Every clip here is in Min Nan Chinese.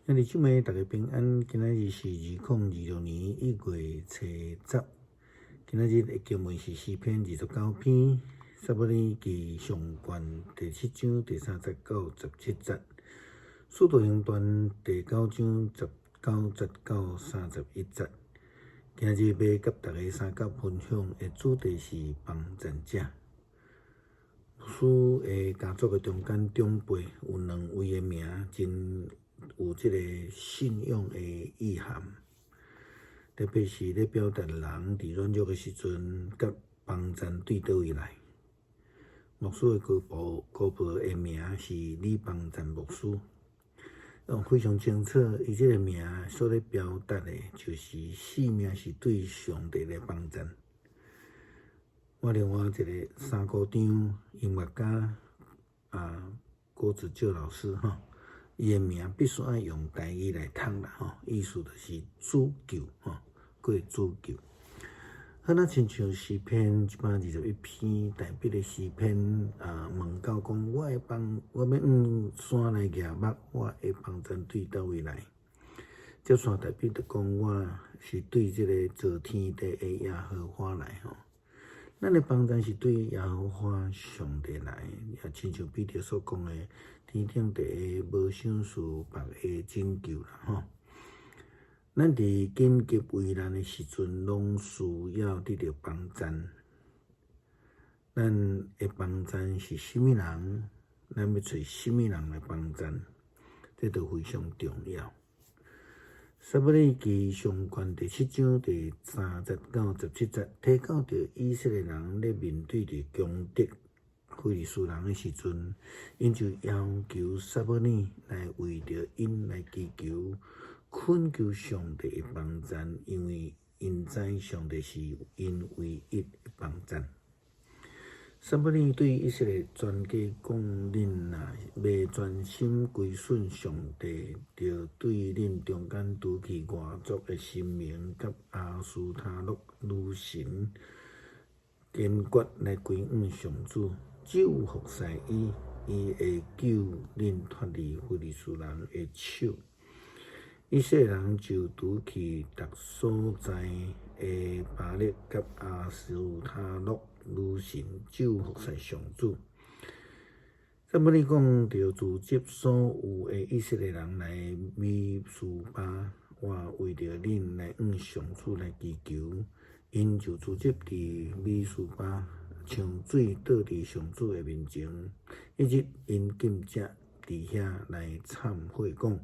兄弟姊妹，大家平安。今仔日是2026年1月初十。今仔日的經文是詩篇29篇，撒母耳記上卷第七章第三節到十七節，使徒行傳第九章19節到31節。今日欲佮大家相佮分享的主題是幫贊者。牧師的家族的中間長輩有兩位的名，真有這個信仰的意涵，特別是咧表達人佇軟弱的時陣，佮幫贊對佗位來。牧師的姑婆姑婆的名是李邦贊牧師，非常清楚，伊這個名所咧表達的，就是性命是對上帝來幫贊。我另外一個三姑丈音樂家啊，郭子舊老師吼，伊的名必須愛用台語來讀啦吼，意思就是主救吼，過主救。好，若親像詩篇121篇，大衛的詩篇啊，問到講，我的幫，我欲向山來舉目，我的幫贊對佗位來？這山代表著講，我是對這个造天地的耶和華來吼。咱的幫贊是對耶和華上帝來，也親像彼得所講的，天頂地下無賞賜別的拯救啦吼。咱佇緊急危難的時陣，攏需要得著幫贊。咱的幫贊是啥物人？咱欲揣啥物人來幫贊？這都非常重要。撒母耳記上卷第七章第三節到十七節，提到著以色列人咧面對著強敵非利士人的時陣，𪜶就要求撒母耳來為著𪜶來祈求、懇求上帝的幫贊，因為𪜶知上帝是𪜶唯一的幫贊。撒母耳對以色列全家講：恁若袂專心歸順上帝，就對恁中間除去外族的神明佮亞斯他錄女神，堅決來歸向上主，只有服侍伊，伊會救恁脫離非利士人的手。以色列人就除去逐所在的巴力佮亞斯他錄女神，只有服侍上主。撒母耳講著組織所有的以色列人來米斯巴，我為著恁來向上主來祈求，𪜶就組織佇米斯巴，將水倒佇上主的面前。彼日𪜶禁食，佇遐來懺悔講：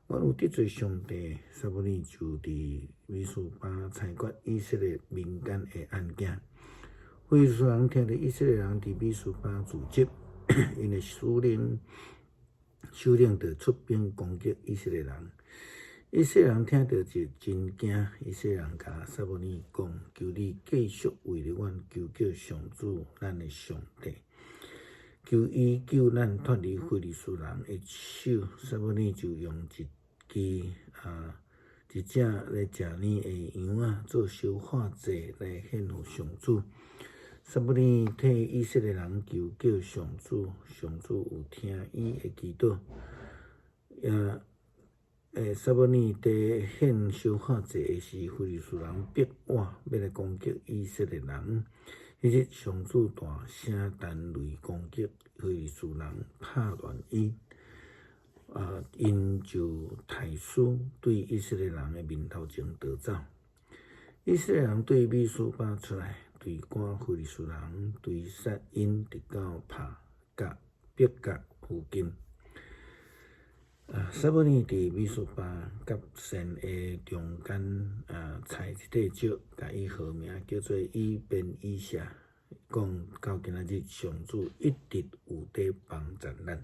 阮有得罪上帝。撒母耳就佇米斯巴裁決以色列民間的案件。非利士人聽著以色列人佇米斯巴聚集，𪜶的首領首領就出兵攻擊以色列人。以色列人聽著就真驚。以色列人共撒母耳講：求你繼續為著阮求告上主，咱的上帝，求伊救咱脫離非利士人的手。撒母耳就用一支啊一隻咧食奶的羊仔做燒化祭來獻予上主。撒母耳替以色列人求告上主，上主有聽伊的祈禱。也，撒母耳佇獻燒化祭的時，非利士人逼我欲來攻擊以色列人。彼日上主大聲彈雷攻擊非利士人，拍亂𪜶。啊，𪜶就刣死對以色列人的面頭前逃走。以色列人對米斯巴出來，追趕非利士人，追殺𪜶，直到帕甲伯甲附近。啊，撒母耳佇米斯巴佮善的中間啊，採一塊石，共伊號名叫做以便以謝，講到今仔日上主一直有佇幫贊咱。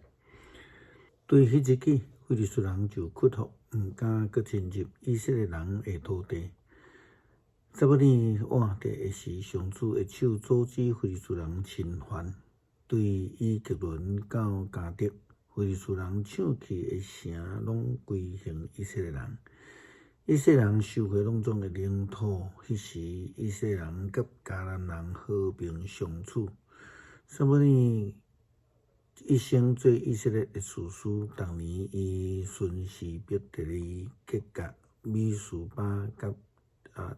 對彼日起，非利士人就屈服，毋敢閣侵入以色列人的土地。撒母耳活著的時，上主的手阻止非利士人侵犯，對以革倫到迦特，非利士人搶去的城，攏歸還以色列人。以色列人收回攏總的領土。彼時，以色列人佮迦南人和平相處。撒母耳一生做以色列的士師，逐年伊巡視伯特利、吉甲、米斯巴佮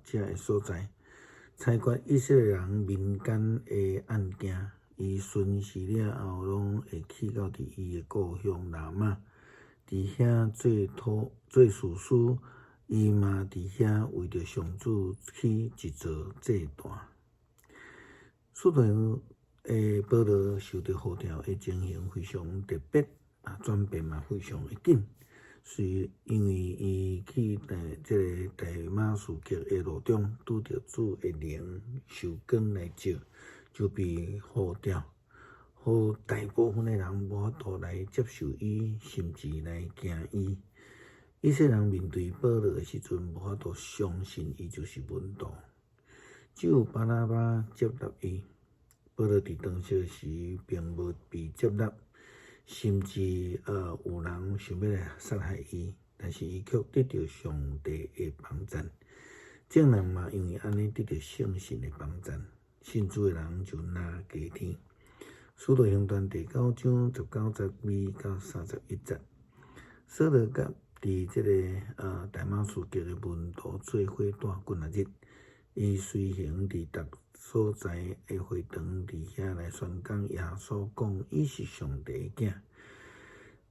遮的所在，裁決以色列人民間的案件。伊巡視了後，攏會去到佇伊的故鄉拉瑪，佇遐做土做士師。伊嘛佇遐為著上主起一座祭壇。使徒的保羅受著呼召的情形非常特別，轉變嘛非常的緊。是因為伊去大這个大馬士革的路中，拄著主的靈受光來照，就被呼召，予大部分的人無法度來接受伊，甚至來驚伊。以色列人面對保羅的時陣，無法度相信伊就是門徒，只有巴拿巴接納伊。保羅佇當時時並無被接納，甚至有人想欲來殺害伊，但是伊卻得著上帝的幫贊。眾人嘛因為按呢得著聖神的幫贊，信主的人就若加添。使徒行傳第九章十九節尾到三十一節，掃羅佮佇這个大馬士革的門徒做伙蹛幾仔日，伊隨行佇逐所在的會堂佇遐來宣講耶穌講伊是上帝的囝。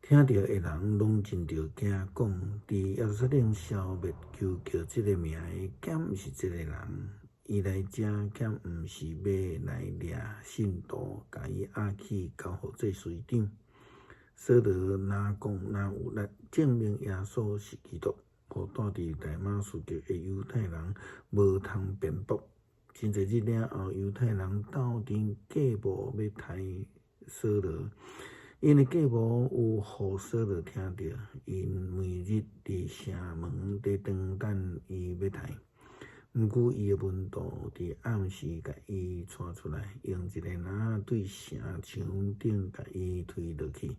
聽著的人攏真著驚，講佇耶路撒冷消滅求叫這个名的，敢毋是這个人？伊來遮敢毋是欲來掠信徒，共伊押去交予祭司長？掃羅若講若有力，證明耶穌是基督，予蹛佇大馬士革的猶太人無通辯駁。真濟日了後，猶太人鬥陣計謀欲刣掃羅，𪜶的計謀有予掃羅聽著，𪜶每日佇城門佇等等伊欲刣。毋過伊的門徒佇暗時共伊帶出來，用一个籃仔對城牆頂共伊推落去。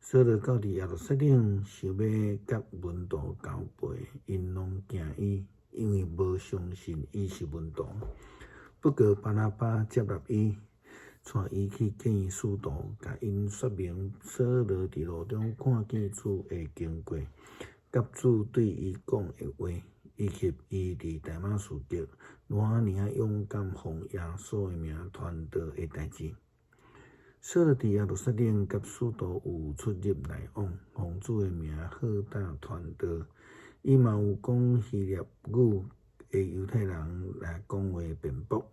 掃羅到佇耶路撒冷，想欲佮門徒交陪，𪜶攏驚伊，因為無相信伊是門徒。不過巴拿巴接納伊，帶伊去見使徒，共𪜶說明掃羅佇路中看見主的經過，佮主對伊講的話，以及伊佇大馬士革偌爾仔勇敢奉耶穌的名傳道的代誌。掃羅佇耶路撒冷佮使徒有出入來往，奉主的名好膽傳道。伊嘛有講希臘語的猶太人來講話辯駁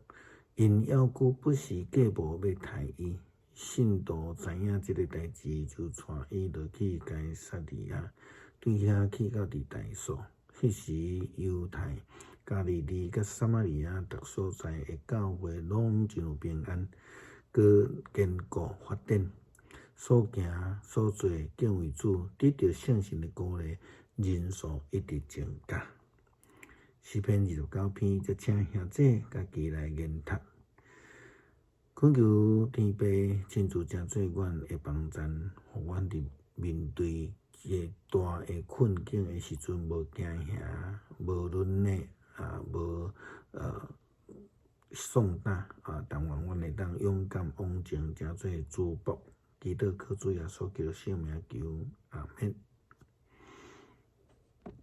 ，𪜶猶閣不時計謀欲刣伊。信徒知影這个代誌，就帶伊落去該撒利亞，對遐去到佇大數。彼時猶太、加利利佮撒瑪利亞逐所在的教會攏真有平安，閣堅固發展。所行所做敬畏主，得著聖神的鼓勵，人數一直增加。詩篇二十九篇，則請兄姊家己來研讀。懇求天父親自成做阮的幫贊，予阮佇面對一个大的困境的時陣，無驚嚇，無軟弱，無喪膽啊！但願阮會當勇敢往前，成做祝福。祈禱靠主耶穌基督聖名求，阿們。